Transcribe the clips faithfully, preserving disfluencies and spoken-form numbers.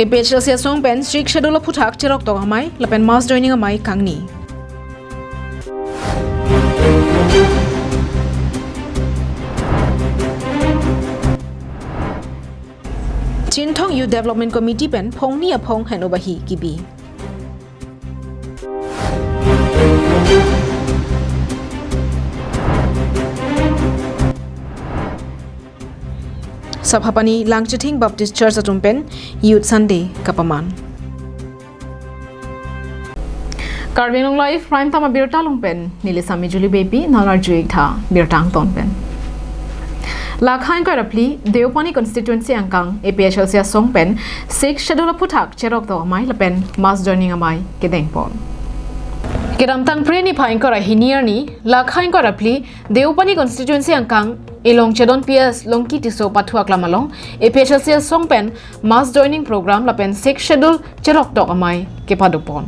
A P H L C asong pen Sixth Schedule aphuthak cherok tok amei lapen mass joining amei kangni. Chinthong Youth Development Committee pen phongni aphong heno bahi kibi. Saphapani Langchithing Baptist Church atum pen Youth Sunday kapaman. Karbi Anglong Live Prime Time abirta along pen neli Sami Julie Beypi, nang arju ik tha birta angton pen. Lakha ingkoi ra phli Deopani constituency angkang A P H L C asong pen Sixth Schedule aphuthak cherok tok amei lapen mass joining amei kedengpon. Kedamtang Phre niphai ingkoi ra hini arni, lakha ingkoi ra phli Deopani constituency angkang Elong Chedon P S Longki Tisso pathu aklam along A P H L C asong pen mass joining program lapen Sixth Schedule cherok tok amei kepadopon.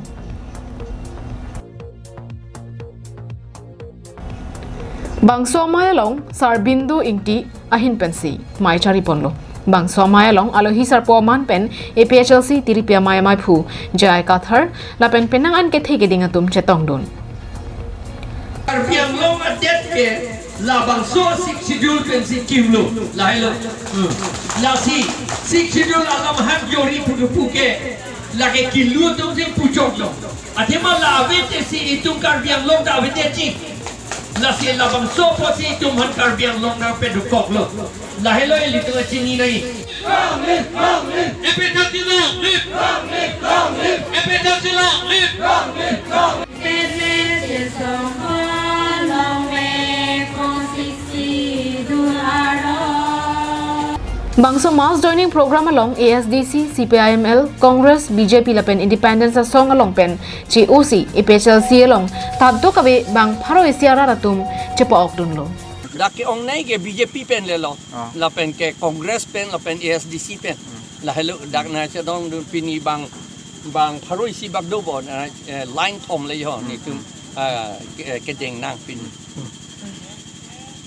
Bangso amei along Sarbindu Ingti ahin pensi mei chariponlo. Bangso amei along alohi sarpo aman pen A P H L C tiripi amei ameiphu J I Kathar lapen penang an kethe keding atum chetongdun. Karbi Anglong adet ke labangso Sixth Schedule pensi kimlo, lahelo. Hmm. Lasi Sixth Schedule alam han jori pudupu ke lake kilu atum si puchoklo. Athema la avedetsi itum Karbi Anglong ta avedetji. Lasi labangso apotsi itum han Karbi Anglong nangpedukoklo. Lahelo ilitum chinine. Long live, long live. A P H L C long live. Long live, long live. A P H L C long live. Long live, long live. Bangso mass joining program along A S D C, C P I M L, Congress, B J P lapen Independence asong along pen che-osi A P H L C along tatdok ave bang pharo isi arat atum chepa-okdunlo. Dak ke-ongnei ke B J P pen lelo, ah, lapen ke Congress pen, lapen A S D C pen. Hmm. Lahelo dak nangchedongdun pini bang, bang pharo isi bak do bo, na, eh, line thom le ho, hmm, netum, ah, ke, kedeng nang pini.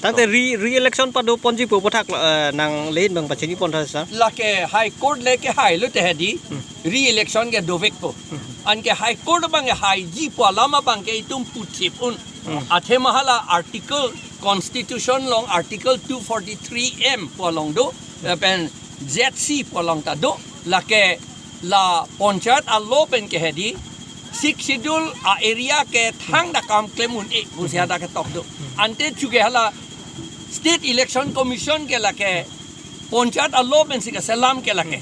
Tangte re, re-election padoponji pu aphuthak, eh, nangli bang pachini pon tha sir. Lake High Court le kehailo te hedi. Hmm. Re-election ke dovekpo. Hmm. Anke High Court abang kehaiji pu alam abang ke itum puthip un. Hmm. Athema hala article, Constitution along Article two forty-three M pu along do, lapen Z C pu along ta do, lake la panchayat alo pen ke hedi, Sixth Schedule a-area ke thangta kam klem un-e pusi hadak ketok do. Ante chuke hala State Election Commission ke lake panchayat alo pensi keselam ke lake.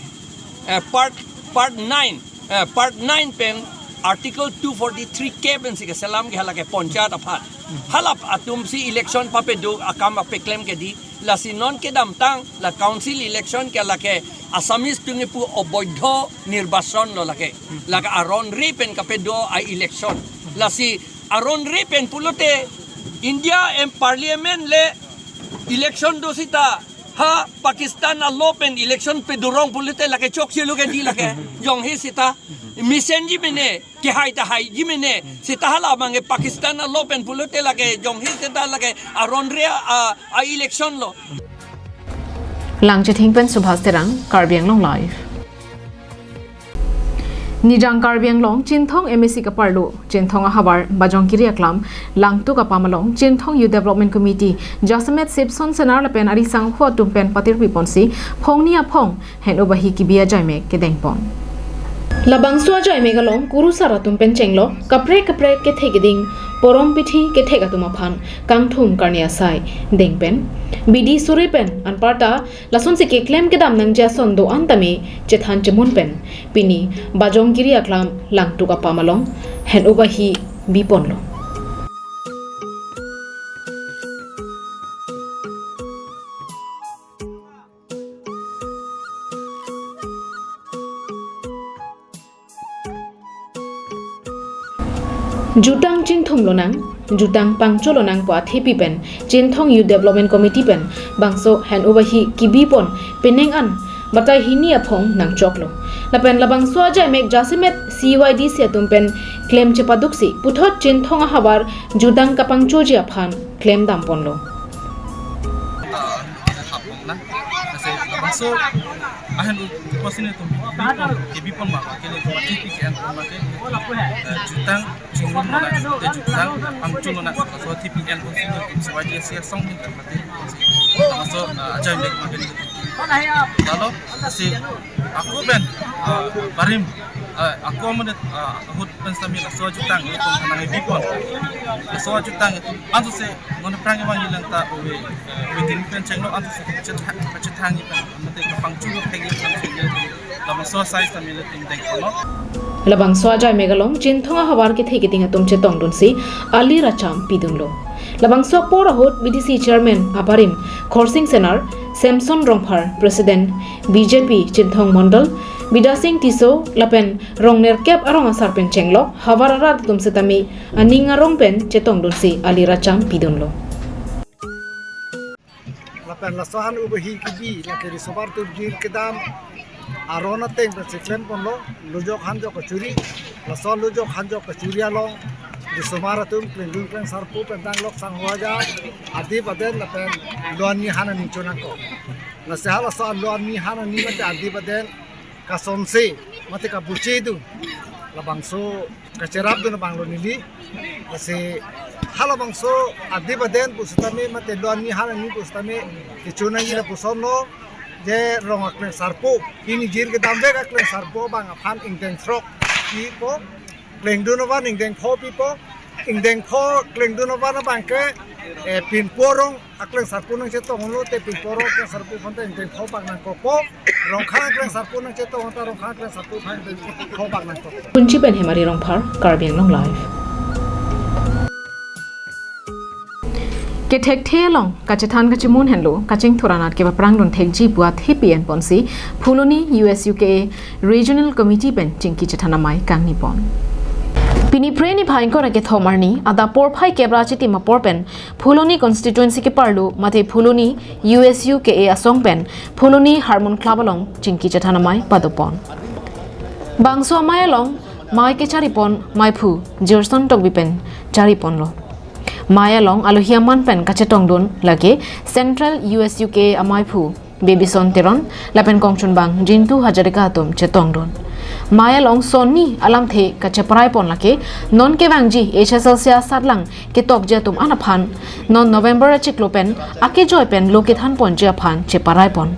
Eh, part, part nine, eh, part nine pen Article two forty-three K pensi keselam ke hala ke panchayat aphan. Hala atumsi election papedo akam papeklem ke di, lasi non kedamtang la council election ke lake Assamese atum kipu oboidho nirbachan lo lake. Lake aron re pen kapedo a-election. Lasi aron re pen pulote India em parliament le election do sita ha Pakistan alo pen election pedorong pulote lake chokche lo ke di lake jongsi sita mesenji mene, kehai ta haiji mene, sita hala abang ke Pakistan alo pen pulote lake jongsi sita lake aron re a, a election lo. Langchithing pen Subhas Terang, Karbi Anglong Live. Nijang Karbi Anglong Chinthong M A C kaparlo, Chinthong ahavar Bajongkiri aklam Langtuk apam along Chinthong Youth Development Committee, jasemet Sipson Senar lapen ari sangho atum pen patirpi ponsi phongni aphong heno bahi kibi ajaimek kedengpon. Labangso ajaimek along kurusar atum pen chenglok kaprek kaprek kethe keding porom pithi kethek atum aphan kangthum karni asai dengpen bidi suri pen anparta lasonsi keklem kedam nangji ason do-an tame chethan chemun pen pini Bajongkiri aklam Langtuk apam along heno bahi biponlo. Jutang chingthum lonang, jutang pangcho lonang pu athepi pen Chinthong Youth Development Committee pen bangso heno bahi kibipon penang an batai hini aphong nangchoklo. Lapen labangso ajaimek jasemet C Y D C atum pen klem chepaduksi puthot Chinthong ahavar jutang kapangchoji aphan klem damponlo. Ahin u-, upasin atum bipon, kebipon ma, ke le atum athe pi ke-en pon ma ke, eh, jutang chingrum lonang, te jutang pangchun lonang, laso athe pi en ponsi atum C Y D A C asong ni atum athe pi ponsi. Laso, eh, ajai mek ma ke le atum. Lalo, si ako pen, eh, barim, eh, ako amonit, eh, ahut pen sami laso ajutang atum nang bipon. Laso ajutang atum anso se non prang abang ilang ta ove, eh, ove din pen chenglo anso se kachetha-, kachethanji pen mate kapangchun lo phegi pen chenglo. Labangso asai sami le atum dengkolo. Labangso ajai mek along Chinthong ahavar kethe keding atum chetongdunsi ali racham pidunlo. Labangso apor ahut B D C chairman abarim Khorsing Senar, Samson Rongphar, President B J P Chinthong Mondol, Bidya Sing Tisso, lapen rong nerkep arong asar pen chenglok havar arat atum setame aning arong pen chetongdunsi ali racham pidunlo. Lapen laso ahin ubahi kebi, lake risomar atum jir kedam aron ateng pen si klem ponlo, lujok hanjok kachuri, laso lujok hanjok kachuri along risomar atum klengdun klengsarpo pen danglok sangho aja, adip aden lapen lo-an nihan aning chonangkok. Lasi halaso lo-an nihan aning mate adip aden kasonse mate kabuchedun, labangso kacherapdun abang lo neli. Lasi halabangso adip aden pu setame mate lo-an nihan aning pu setame kechonangji lapuson lo, je rong aklengsarpo, pini jir kedamvek aklengsarpo abang aphan ingdeng throk pipo, klengdun avan ingdeng pho pipo, ingdeng pho klengdun avan abang ke, eh, pinpo rong aklengsarpo nangchetonglo te pinpo rong aklengsarpo aphan ta ingdeng pho bak nangkokpo, Rongkhang aklengsarpo nangchetong ta Rongkhang aklengsarpo aphan ingdeng pho bak nangkokpo. Kunchi pen Hemari Rongphar, Karbi Anglong Live. Kethekthe along kachethan kachemun henlo kachingthur anat kepaprangdun thekji pu athe pi en ponsi Phuloni U S U K A Regional Committee pen chingki chethan amei kangni pon. Pini Phre niphai ingkoi ra kethom arni adap porphai kep ra chitim apor pen Phuloni constituency keparlo mate Phuloni U S U K A asong pen Phuloni Harmon Club along chingki chethan amei padopon. Bangso amei along mei kechari pon meiphu Jerson Tokbi pen chari ponlo. Mei along alohi aman pen kachetongdun lake Central U S U K A ameiphu Bebison Teron lapen kongchunbang Jintu Hazarika atum chetongdun. Mei along sonni alamthe kacheparai pon lake non kevangji H S L C asatlang ketokji atum an aphan non November achiklo pen akejoi pen lo kethan ponji aphan cheparai pon.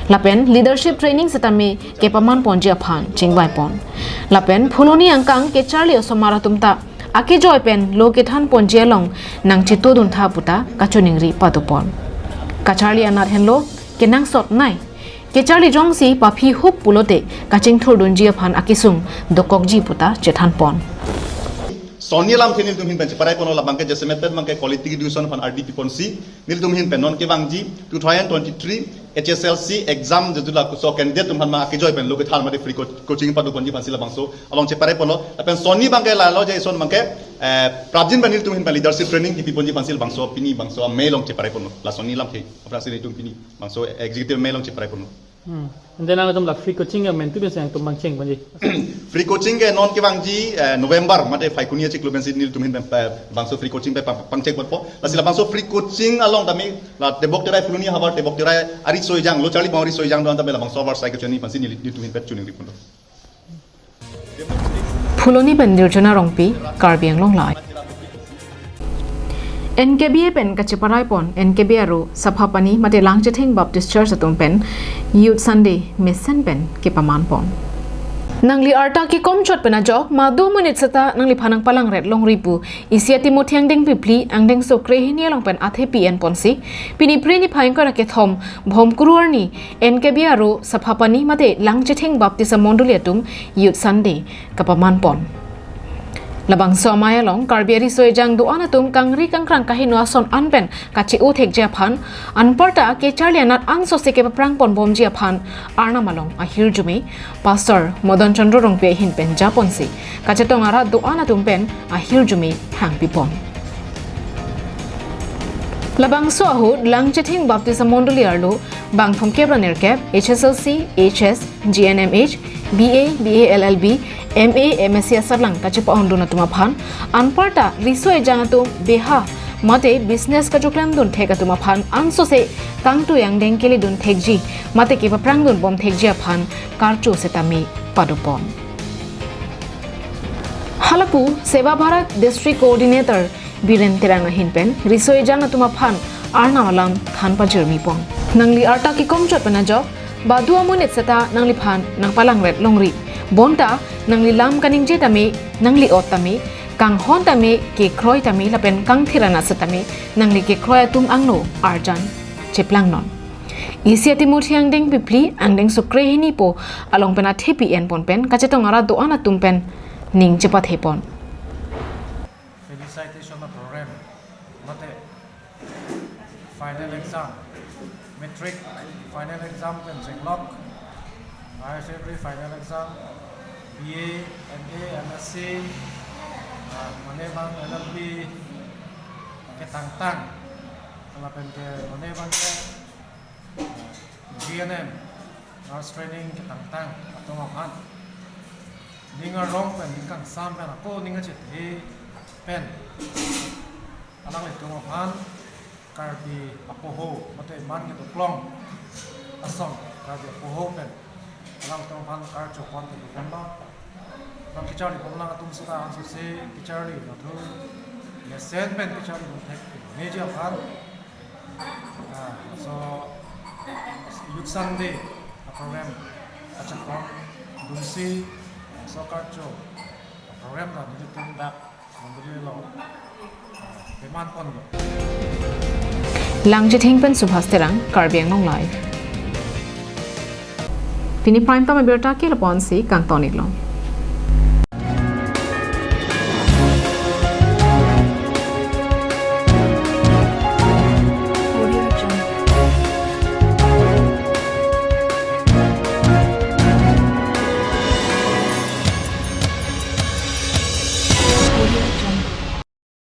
Lapen leadership training setame kepaman ponji aphan chingvai pon. Lapen Phuloni angkang kecharli osomar atum ta akejoi pen lo kethan ponji along nangchetodun tha puta kachiningri padopon. Kacharli anat henlo kenangsot nei. Kecharli jongsi paphi hup pulote kachingthurdunji aphan akesung dokokji puta chethan pon. Sonni alamthe nelitum ahin pen cheparai ponlo, labang ke jasemet pen abang ke quality education aphan ardi pi ponsi nelitum ahin pen non kevangji two thousand twenty-three H S L C exam jejula kuso candidate atum aphan ma akejoi pen lo kethan mate free co-, coaching pado ponji aphansi labangso along cheparai ponlo. Lapen sonni abang ke lalo je ison abang ke, eh, prapjin pen nelitum ahin pen leadership training kipi ponji aphansi labangso pini bangso amei along cheparai ponlo. La sonni alamthe aphrangsi nelitum pini bangso executive amei along cheparai ponlo. Hmm. And then nangtum la free coaching ya mentu ben sang tum pangcheng ponji. Free coaching ke non kevangji, eh, November mate Phaikuni achiklo pensi nelitum ahin pen, eh, bangso free coaching pen pang-, pangcheng ponpo. Lasi labangso free coaching along tame la tebok terai Phuloni ahavar tebok terai ariso ejang lo charli bang ariso ejang do-an tame labangso ahavar sai kechoni aphansi neli, nelitum ahin pen chiningri ponlo. Phuloni pen Dirjona Rongpi, Karbi Anglong Live. N K B A pen kacheparai pon, N K B A aro Saphapani mate Langchetheng Baptist Church atum pen Youth Sunday mesen pen kepaman pon. Nangli arta kekom chot pen ajok, ma do monit seta nangliphan nangpalangret longri pu, isi Timothy angdengpi phli, angdengso krehini along pen athe pi en ponsi, pini Phre niphai ingkoi ra kethom, Bhomkuru arni, N K B A aro Saphapani mate Langchetheng Baptist Mondoli atum Youth Sunday kapaman pon. Labangso amei along Karbi ariso ejang do-an atum kangri kangkrang kaheno ason an pen kache-o thekji aphan, anparta kecharli anat ansose kepaprang ponbomji aphan Arnam along ahirjume Pastor Modan Chandra Rongpi ahin pen japonsi kachetong arat do-an atum pen ahirjume hangpi pon. Labangso ahut Langchetheng Baptist Mondoli arlo bang thomkep ra nerkep, H S L C, H S, G N M H, B A, B A L L B, M A, M S C asatlang kachepa-ondun atum aphan, anparta riso ejang atum beha mate business kachoklem dunthek atum aphan ansose kangtui angdeng kele dunthekji mate kepaprang dunbom thekji aphan karcho setame padopon. Halapu Seva Bharat District Coordinator Biren Terang ahin pen riso-ejan atum aphan Arnam alam than pajirmipon. Nangli arta kekomchot pen ajok, badu amonit seta nangliphan nangpalangret longri. Bonta nangli lam kaningje tame, nangli ot tame, kanghon tame, kekroi tame lapen kangthir anat setame nangli kekroi atum angno arjan cheplangnon. Isi atimuthi angdeng phli angdeng sukre hini po along pen athepi enpon pen kachetong arat do-an atum pen ning chepathepon. Felicitation program mate final exam, matric final exam pen chenglok, higher secondary final exam, B A, M A, M S C, ah, mane bang L L B ketangtang, lapen ke mane bang ke G N M, nurse training ketangtang atum aphan ning arong pen ning kangsam pen ako ning achethe pen alanglitum aphan Karbi apoho mate man kedoklong asong Karbi apoho pen alangtum aphan karcho pon kedo ponlo. Bang kacharli ponlang atum seta ansose kacharli nathu mesen pen kacharli ponthek meji aphan. Ah, so Youth Sunday program achakon dunsi so karcho program ta nelitum dak mondoli along, ah, peman ponlo. Langchithing pen Subhas Terang, Karbi Anglong Live. Pini prime time abirta ke lapu-ansi kangton-iklo.